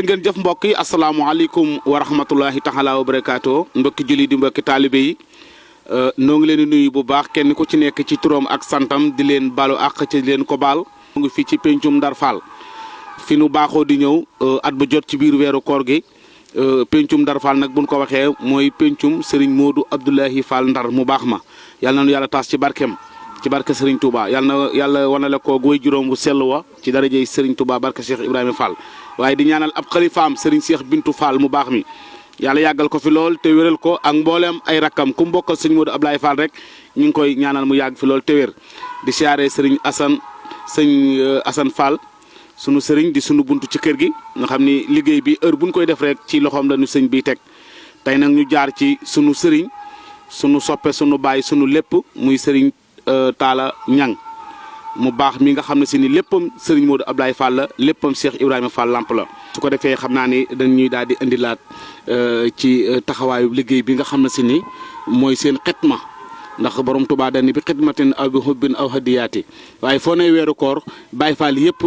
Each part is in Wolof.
ngeen jëf mbokk yi asalaamaaleykum wa rahmatullahi taala wa barakaatu mbokki julli di mbokki taalibe yi noo ngi leen di nuyu bu baax kenn ku ci nekk ci turam ak santam di leen balu àq ci leen ko baal. mu ngi fii ci pencum Ndar Fall fi nu baaxoo di ñëw at bu jot ci biir weeru koor gi pencum Ndar Fall nag buñ ko waxee mooy pencum Serigne Modou Abdoulahi Fall Ndar mu baax ma yàlla na nu yàlla taas ci barkeem. ci barke Serigne Touba yàlla wanale ko góoy juróom bu sell wa ci darajey Serigne Touba barke Cheikh Ibrahima Fall waaye di ñaanal ab xalifaam Serigne Cheikh Bintou Fall mu baax mi yàlla yàggal ko fi lool te wéral ko ak mbooleem ay rakkam ku mbokkal sëñ Modou Abdoulaye Fall rek ñu ngi koy ñaanal mu yàgg fi lool te wér di siyaare Serigne Assane Fall sunu Serigne di sunu buntu ci kër gi nga xam ni liggéey bi heure buñ koy def rek ci loxoom la ñu sëñ bi teg tey nag ñu jaar ci sunu Serigne sunu soppe sunu baay sunu lépp muy Serigne Talla Ñang mu baax mi nga xam ne si ni léppam Serigne Modou Abdoulaye Fall la léppam Cheikh Ibrahima Fall lamp la su ko defee xam naa ni dañuy daal di indilaat ci taxawaayu liggéey bi nga xam ne si ni mooy seen xitma ndax borom Tuubaa dani bi xidmatin aw bi xubbin aw hadiyaati waaye foo ne weeru koor Baay Fall yëpp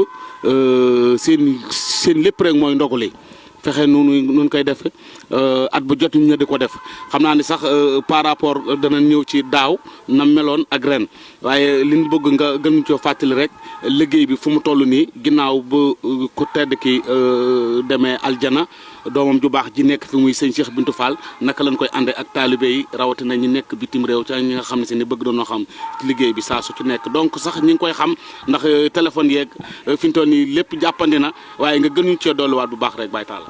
seen lépp rek mooy ndoguli fexe nun koy def at bu jot ñu di ko def xam naa ni sax par rapport dana ñëw ci daaw na meloon ak ren waaye li ñu bëgg nga gën coo fàttali rek liggéey bi fu mu toll nii ginnaaw bu ku tedd ki demee aljana doomam ju baax ji nekk fi muy sëñ Cheikh Bintou Fall naka lañ koy àndee ak taalibe yi rawatina ñi nekk bitim réew ca ñi nga xam ne si ni bëgg doonoo xam ci liggéey bi saa su ci nekk donc sax ñi ngi koy xam ndax téléphone yeeg fi ñu toll nii lépp jàppandi na waaye nga gënuñ cee dolliwaat bu baax rek Baye Talla.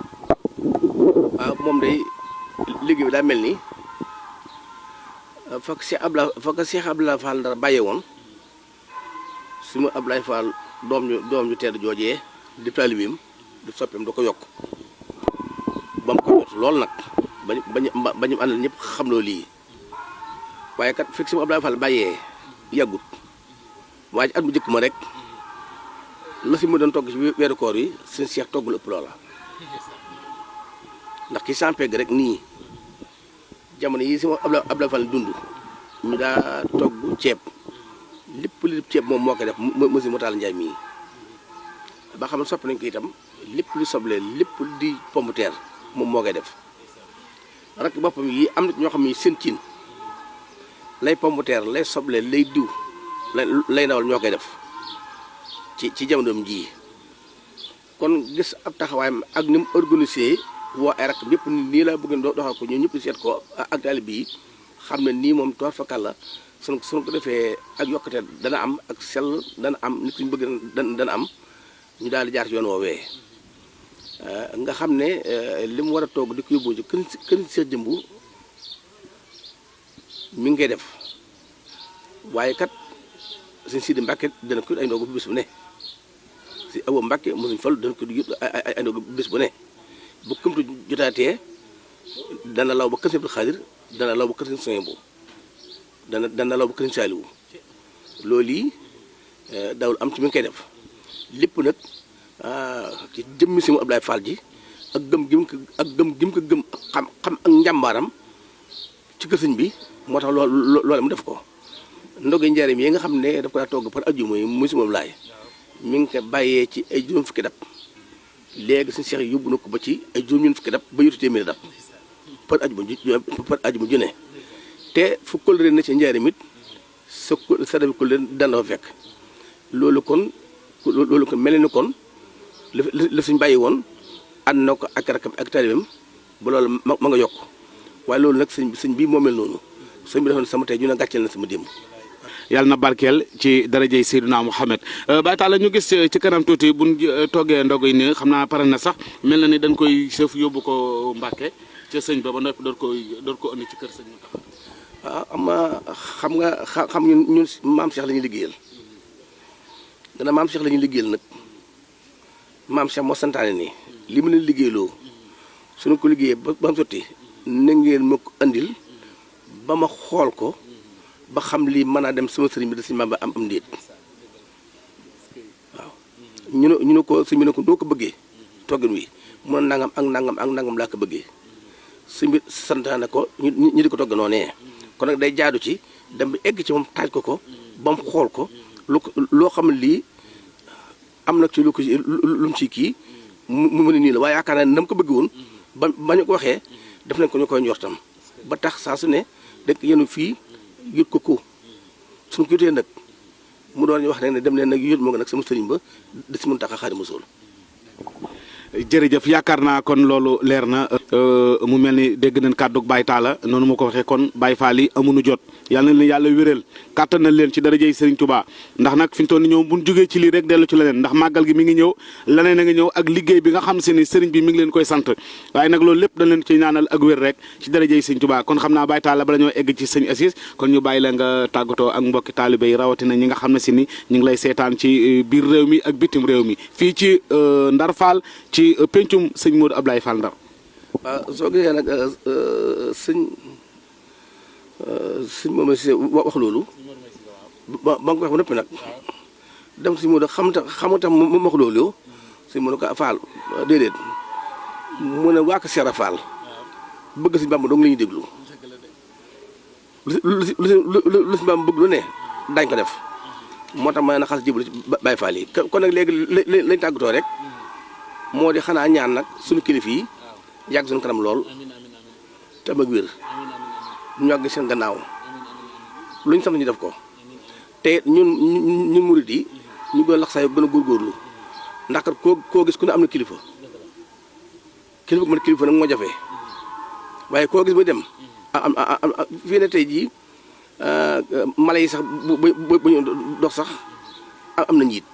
waaw moom day liggéey bi daa mel ni fekk Cheikh Abdoulaye Fall Ndar bàyyee woon su ma Abdoulaye Fall doom ju tedd joojee di taalibeem di soppeem da ko yokk ba mu ko jot lool nag bañu àndal ñëpp xam loo lii waaye kat fekk su ma Abdoulaye Fall bàyyee yàggut waaye ci at mu njëkk ma rek la si mu doon togg ci weeru koor yi seen Cheikh toggul ëpp loola ndax ki sampeg rek nii jamono yi sama Abdoulaye Fall dund ñu daa togg ceeb lépp li ceeb moom moo koy def monsieur Motal Ndiaye mii ba xam ne soppi nañ ko itam lépp lu soble lépp di pomme de terre moom moo koy def rek boppam yi am na ñoo xam ne seen cin lay pomme de terre lay soble lay diw lay ndawal ñoo koy def ci jamonoom ji kon gis ab taxawaayam ak ni mu organisé woo ay rakk yëpp nii laa bëgg doxal ko ñun ñëpp seet ko ak taalibe bi xam ne nii moom toor fakal la suñu ko defee ak yokkute dana am ak sell dana am nit ñu bëgg dana am ñu daal di jaar ci yoon woowee nga xam ne li mu war a toog di ko yóbbu ci kën Seex Jëmbu mi ngi koy def waaye kat suñ Sidi Mbàkke dana ko ay ndogu bis bu ne si Awa Mbàkke mosuñ fal dana ko yëpp ay ndogu bis bu ne bu këmtu jotaatee dana law ba kër Abdou Khadir dana law ba kër Sëñ bu dana law ba kër Saaliwu loolu yi dawul am ci mi ngi koy def lépp nag ci jëmmi si mu Abdoulaye Fall ji ak gëm gi mu ko gëm xam ak njàmbaaram ci kër sëñ bi moo tax loolu mu def ko ndoge njaareem yi nga xam ne daf ko daa togg par ajjuma yi muy si moom laay mi ngi ko bàyyee ci ay juróom fukki dab léegi suñu Cheikh yóbbu na ko ba ci ay juróom-ñeent fukki dab ba yotu téeméeri dab par ajjuma ju ne te fu kóllëre na ci njaareem it sa dabi kóllëre dana fa fekk loolu kon mel ni kon la suñ bàyyi woon ànd na ko ak rakam ak taalibeem ba loolu ma nga yokk waaye loolu nag sëñ bi moo mel noonu sëñ bi defoon sama tey ñu ne gàcceel na sama démb yàlla na barkeel ci darajey Seydina Mouhamed Baye Talla ñu gis ci kanam tuuti buñ toggee ndog yi nii xam naa pare na sax mel na ni dañ koy sëf yóbbu ko Mbàkke ca sëñ ba noppi door ko indi ci kër sëñ waaw xam nga ñun maam Cheikh la ñuy liggéeyal dana maam Cheikh la ñuy liggéeyal nag maam Cheikh moo santaane nii li mu leen liggéeyloo suñu ko liggéeyee ba mu sotti na ngeen ma ko andil ba ma xool ko ba xam lii mën naa dem sama sëriñ bi da si maam ba am ndéet waaw ñu ne ko sëñ bi ne ko doo ko bëggee toggin wi mun a nangam ak nangam laa ko bëggee sëñ bi santaane ko ñu di ko togg noonee kon nag day jaadu ci dem bi egg ci moom taaj ko ba mu xool ko loo xam ne lii am na ci lu mu ci kii mu ne nii la waaye yaakaar naa ne na mu ko bëgg woon ba ñu ko waxee def nañ ko ñu koy njortam ba tax saa su ne dëkk yenu fii yut ko suñu ko yutee nag mu doon ñu wax ne dem leen nag yut moo nga nag sama sëriñ ba di si mën tax a Xaadimu Rasuul. jërëjëf yaakaar naa kon loolu leer na mu mel ni dégg nañ kàddug Baye Talla noonu ma ko waxee kon Baye Fall yi amuñu jot yàlla na leen yàlla wéral kàttanal leen ci darajey Serigne Touba ndax nag fi ñu toll nii ñoom bu ñu jógee ci lii rek dellu ci leneen ndax màggal gi mi ngi ñëw leneen a ngi ñëw ak liggéey bi nga xam se ni Serigne bi mi ngi leen koy sant waaye nag loolu lépp dañ leen ci ñaanal ak wér rek ci darajey Serigne Touba kon xam naa Baye Talla bala ñoo egg ci sëñ Assis kon ñu bàyyi la nga tàggatoo ak mbokki taalibe yi rawatina ñi nga xam ne si ni ñu ngi lay seetaan ci biir réew mi ak bitim réew mi fii ci Ndar Fall ci pencum sëñ Modou Ablaye Fall Ndar. waaw soo gisee nag sëñ moom si wax loolu ba nga ko wax ba noppi nag dem sëñ Modou xam tax mu wax loolu yow sëñ Modou ko Fall déedéet mu ne waa ko Seera Fall bëgg sëñ Bamba dong la ñuy déglu lu sëñ Bamba bëgg lu ne dañ ko def moo tax ma ne xas jébbalu ci Baye Fall yi kon nag léegi lañ tàggatoo rek moo di xanaa ñaan nag suñu kilifa yi yàgg suñu kanam lool te mag wér ñu yàgg seen gannaaw luñ sant ñu def ko te ñun murid yi ñu gën a lax saa gën a góorgóorlu ndax kat koo gis ku ne am na kilifa kilifa ku mën kilifa nag moo jafe waaye koo gis muy dem am fii ne tey jii mala yi sax bu ñu dox sax am na njiit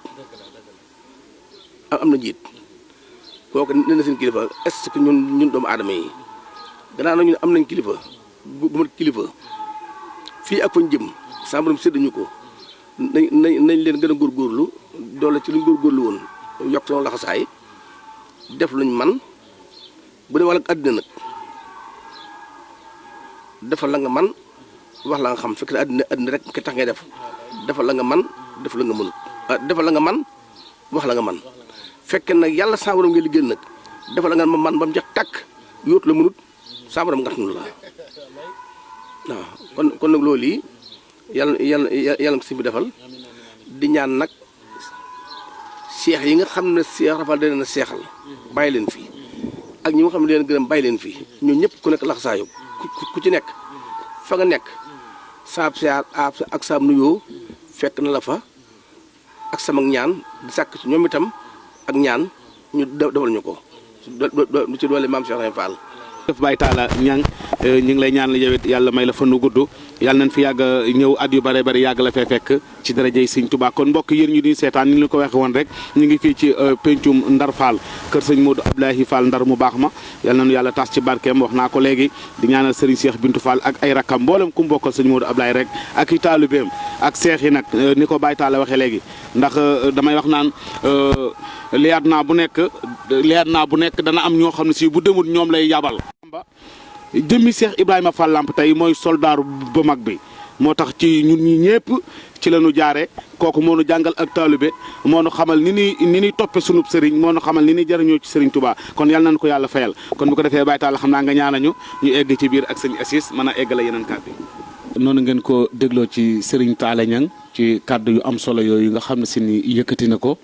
am na njiit kooku nee na seen kilifa est-ce que ñun doomu aadama yi gannaaw na ñun am nañ kilifa gu mat kilifa fii ak fañ jëm sa borom sédduñu ko nañ leen gën a góorgóorlu doole ci luñ góorgóorlu woon yokk sama laxasaay def luñ man bu dee wàllu àddina nag defal la nga man wax la nga xam fekk na àddina rek ka tax ngay def defal la nga man def la nga mënut defal la nga man wax la nga man fekkee nag yàlla saa borom nga liggéey nag defal la nga man ba mu jeex tàkk yóotu la mënut saa borom ngatunu la waaw kon nag loolu yi yàlla ko si bi defal di ñaan nag seex yi nga xam ne Seex Rafal da leen a seexal bàyyi leen fi ak ñi nga xam ne leen gërëm bàyyi leen fi ñun ñëpp ku nekk laxasaayu ku ci nekk fa nga nekk saab siyaar ak saab nuyoo fekk na la fa ak sama ñaan di sàkk ci ñoom itam ak ñaan ñu defal ñu ko ci doole maam Cheikh Fall. def Baye Talla Niang ñu ngi lay ñaan la yow it yàlla may la fan wu gudd yàlla nañ fi yàgg ñëw at yu bare bari yàgg la fee fekk ci darajey Sëñ Tuubaa kon mbokk yéen ñu di seetaan ni ñu ko waxee woon rek ñu ngi fii ci pencum Ndar Fall kër sëñ Modou Abdoulaye Fall Ndar mu baax ma yàlla nañu yàlla tas ci barkeem wax naa ko léegi di ñaanal Serigne Cheikh Bintou Fall ak ay rakkam mboolem ku mu bokkal sëñ Modou Abdoulaye rek ak i taalibeem ak seex yi nag ni ko Baye Talla waxee léegi ndax damay wax naan liyaat naa bu nekk dana am ñoo xam ne si bu demul ñoom lay yabal jëmmi Cheikh Ibrahima Fall Lamp tey mooy soldaaru ba mag bi moo tax ci ñun ñi ñëpp ci la ñu jaare kooku moo nu jàngal ak taalibe moo nu xamal ni ni toppe sunub sëriñ moo nu xamal ni ni jëriñoo ci sëriñ Touba kon yàlla nañu ko yàlla fayal kon bu ko defee Baye Talla xam naa nga ñaanañu ñu egg ci biir ak sëñ Assis mën a eggale yeneen kàddu yi noonu ngeen ko dégloo ci Serigne Talla Niang ci kàddu yu am solo yooyu nga xam ne si ni yëkkati na ko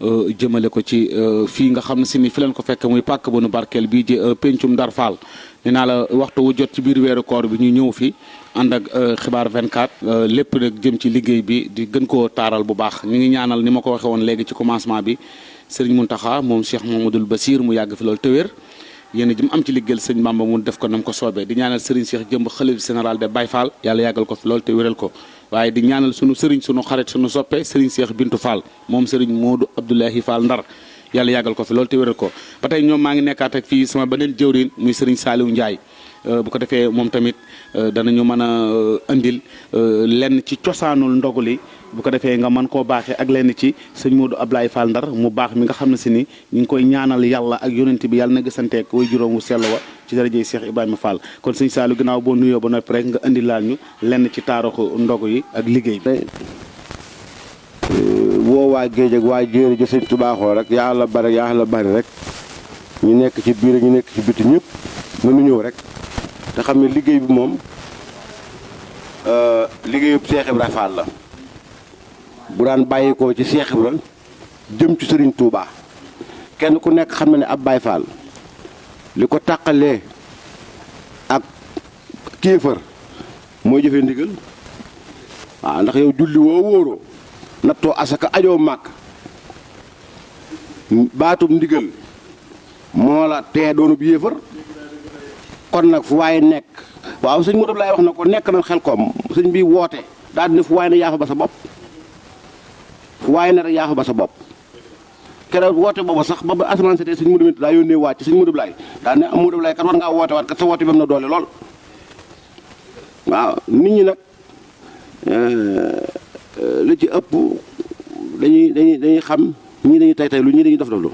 jëmale ko ci fii nga xam ne si ni fi leen ko fekk muy pàkk bu nu barkeel bii di pencum Ndar Fall nee naa la waxtu wu jot ci biir weeru koor bi ñu ñëw fi ànd ak xibaar 24 lépp rek jëm ci liggéey bi di gën koo taaral bu baax ñu ngi ñaanal ni ma ko waxee woon léegi ci commencement bi Serigne Mountakha moom Cheikh Mamadou Bassir mu yàgg fi loolu te wér yéen a jëm am ci liggéeyal sëñ Bamba mu def ko nam ko soobee di ñaanal Serigne Cheikh Jëmb xalif général de Baye Fall yàlla yàggal ko fi loolu te wéral ko waaye di ñaanal sunu Serigne sunu xarit sunu soppe Serigne Cheikh Bintou Fall moom Serigne Modou Abdoulaye Fall Ndar yàlla yàggal ko fi loolu te wéral ko ba tey ñoom maa ngi nekkaat ak fii sama beneen jëwriñ muy Serigne Saliou Ndiaye bu ko defee moom tamit danañu mën a indil lenn ci cosaanul ndogu li bu ko defee nga mën koo baaxee ak lenn ci sëñ Modou Abdoulaye Fall Ndar mu baax mi nga xam ne si ni ñu ngi koy ñaanal yàlla ak yonent bi yàlla na gisanteek way juróom wu sell wa ci darajey Cheikh Ibrahima Fall kon sëñ Saliou ginnaaw boo nuyoo ba noppi rek nga indi laal ñu lenn ci taarixu ndogu yi ak liggéey bi. woo waa géej ak waa jéeri ji sëñ Tuubaa xool rek yàlla bari rek ñu nekk ci biir ñu nekk ci biti ñëpp mënu ñëw rek te xam ne liggéey bi moom liggéeyub Cheikh Ibrahima Fall la bu daan bàyyikoo ci Cheikh Ibrahima jëm ci Serigne Touba kenn ku nekk xam na ne ab Baay Faal li ko tàqalee ak kéefër mooy jëfee ndigal waaw ndax yow julli woo wóoroo nattoo asaka ajoo màkk baatum ndigal moo la tee doonub yéefar kon nag fu waaye nekk waaw sëñ Modou Ablaye wax na ko nekk na xel koom sëñ bi woote daal dina fu waaye ne yaa fa ba sa bopp fu waaye ne rek yaa fa ba sa bopp keroog woote boobu sax ba asamaan setee sëñ Modou daa yónnee wàcc sëñ Modou Ablaye daal ne Modou Ablaye kat war ngaa woote waat kat sa woote bi am na doole lool waaw nit ñi nag li ci ëpp dañuy xam ñii dañuy tay lu ñii dañuy def lu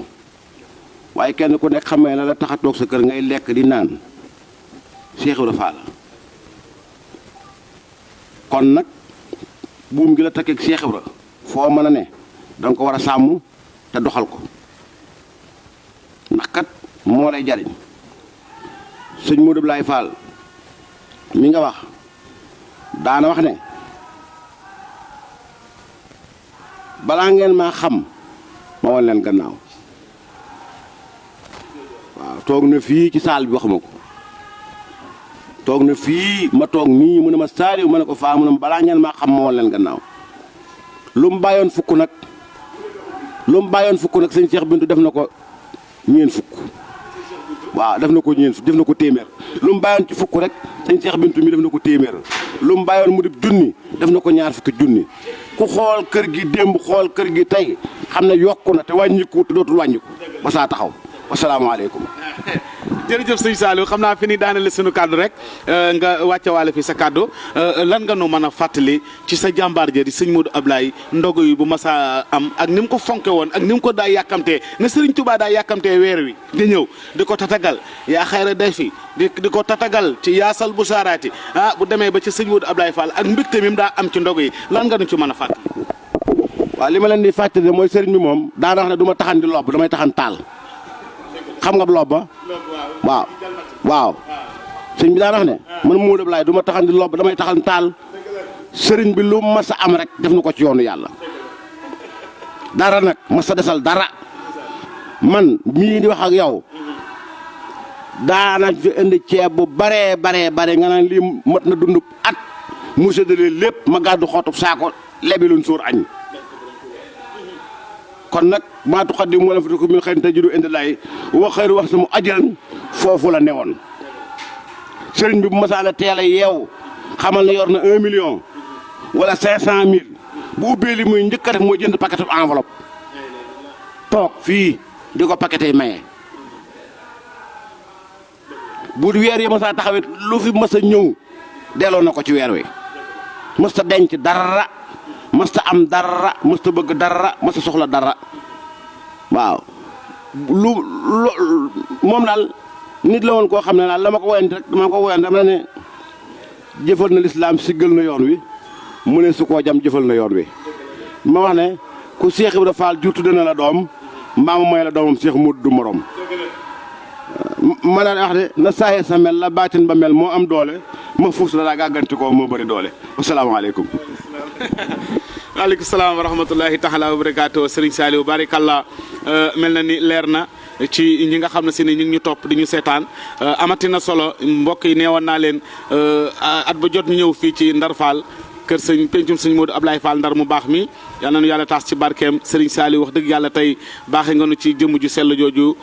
waaye kenn ku nekk xamee na la tax a toog sa kër ngay lekk di naan Cheikh Ibra Fall kon nag buum gi la takkeeg Cheikh Ibra foo mën a ne danga ko war a sàmm te doxal ko ndax kat moo lay jariñ sëñ Modou Ablaye Fall mi nga wax daana wax ne balaa ngeen maa xam ma wan leen gannaaw waaw toog na fii ci saal bi waxuma ko toog na fii ma toog nii mu ne ma saaliw ma ne ko faa mu ne ma balaa ngeen maa xam ma wan leen gannaaw lu mu bàyyoon fukk nag sëñ Cheikh Bintu def na ko ñeen fukk waaw def na ko ñeen fukk def na ko téeméer lu mu bàyyoon ci fukk rek sëñ Cheikh Bintu mi def na ko téeméer lu mu bàyyoon mu dib junni def na ko ñaar fukki junni ku xool kër gi démb xool kër gi tey xam ne yokku na te wàññiku te dootul wàññiku ba saa taxaw wasalaamaaleykum. jërëjëf sëñ Saliou xam naa fi ni daanale sunu kàddu rek nga wàcce waale fi sa kàddu lan nga nu mën a fàttali ci sa jàmbaar ja di sëñ Modou Ablaye ndogu yi bu masa am ak ni mu ko fonke woon ak ni mu ko daa yàkkamtee ne Sëriñ Tuubaa daa yàkkamtee weer wi di ñëw di ko tatagal yaa xayra day fi di ko tatagal ci yaasal bu saaraati bu demee ba ci sëñ Modou Ablaye Fall ak mbégte mi mu daa am ci ndogu yi lan nga nu ci mën a fàttali. waaw li ma leen di fàttali mooy sëriñ bi moom daana wax ne du ma taxan di lobb damay taxan taal xam nga lob ba waaw sëriñ bi daana wax ne man Modou Ablaye du ma taxan di lobb damay taxan taal sëriñ bi lu mas a am rek def na ko ci yoonu yàlla dara nag mas a desal dara man mii di wax ak yow daana fi indi ceeb bu bare nga naan lii mat na dundub at mu séddale lépp ma gàddu xootub saako lebi luñ sóor añ kon nag maa tuqaddimu wala fatiku min xayrin tajidu inda Llaahi wa xayru wax sama ajran foofu la newoon sëriñ bi bu masaana teel a yeew xamal na yor na 1 million wala 500 000 bu ubbee li muy njëkk a def mooy jënd paquet enveloppe toog fii di ko paqueté maye bu weer yi masaa taxawit lu fi mas a ñëw delloo na ko ci weer wi mësta denc dara mësta am dara mësta bëgg dara mësta soxla dara waaw moom daal nit la woon koo xam ne daal la ma ko woyante rek dama ko woyante dama ne jëfal na lislaam siggal na yoon wi mu ne su koo jam jëfal na yoon wi ma wax ne ku Cheikh Ibra Fall jur tudde na la doom mbaamu mooy la doomam Cheikh Modou du morom ma daan wax de na saaye sa mel la baatin ba mel moo am doole ma fuus la daa gàgganti ko moo bëri doole asalaamaaleykum. waaleykum salaam wa rahmatullahi taala wa barakaatu Serigne Saliou barakallah mel na ni leer na ci ñi nga xam ne si ni ñu ngi ñu topp di ñu seetaan amati na solo mbokk yi neewoon naa leen at ba jot ñu ñëw fii ci Ndar Fall kër sëñ pencum sëñ Modou Ablaye Fall Ndar mu baax mi yal na nu yàlla taas ci barkeem Serigne Saliou wax dëgg yàlla tey baaxee nga nu ci jëmm ju sell jooju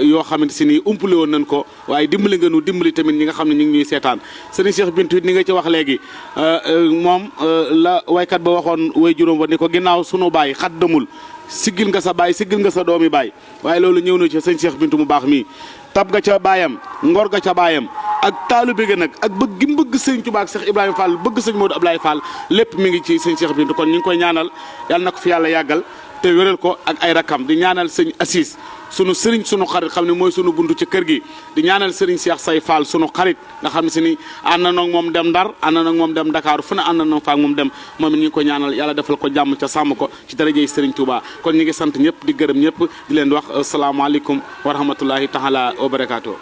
yoo xamante si ni umpale woon nañ ko waaye dimbali nga nu dimbali tamit ñi nga xam ne ñu ngi ñuy seetaan Serigne Cheikh Bintou it ni nga ci wax léegi moom la waykat ba waxoon way juróom ba ni ko ginnaaw sunu baay xat demul siggil nga sa baay siggil nga sa doomi baay waaye loolu ñëw na ci sëñ Cheikh Bintou mu baax mii tab ga ca baayam ngor ga ca baayam ak taalibe ga nag ak bëgg gi mu bëgg sëñ Tuubaa ak Cheikh Ibrahima Fall bëgg sëñ Modou Ablaye Fall lépp mi ngi ci sëñ Cheikh Bintou kon ñu ngi koy ñaanal yàlla na ko fi yàlla yàggal te wéral ko ak ay rakam di ñaanal sëñ Assis sunu sëriñ sunu xarit xam ne mooy sunu buntu ci kër gi di ñaanal sëriñ Cheikh Say Fall sunu xarit nga xam ne si ni ànd na ak moom dem Ndar ànd na ak moom dem Dakar fu ne ànd na fa ak moom dem moom it ñu ngi ko ñaanal yàlla defal ko jàmm ca sàmm ko ci darajey sëriñ Touba kon ñu ngi sant ñëpp di gërëm ñëpp di leen wax asalaamaaleykum wa rahmatullahi taala wa barakaatu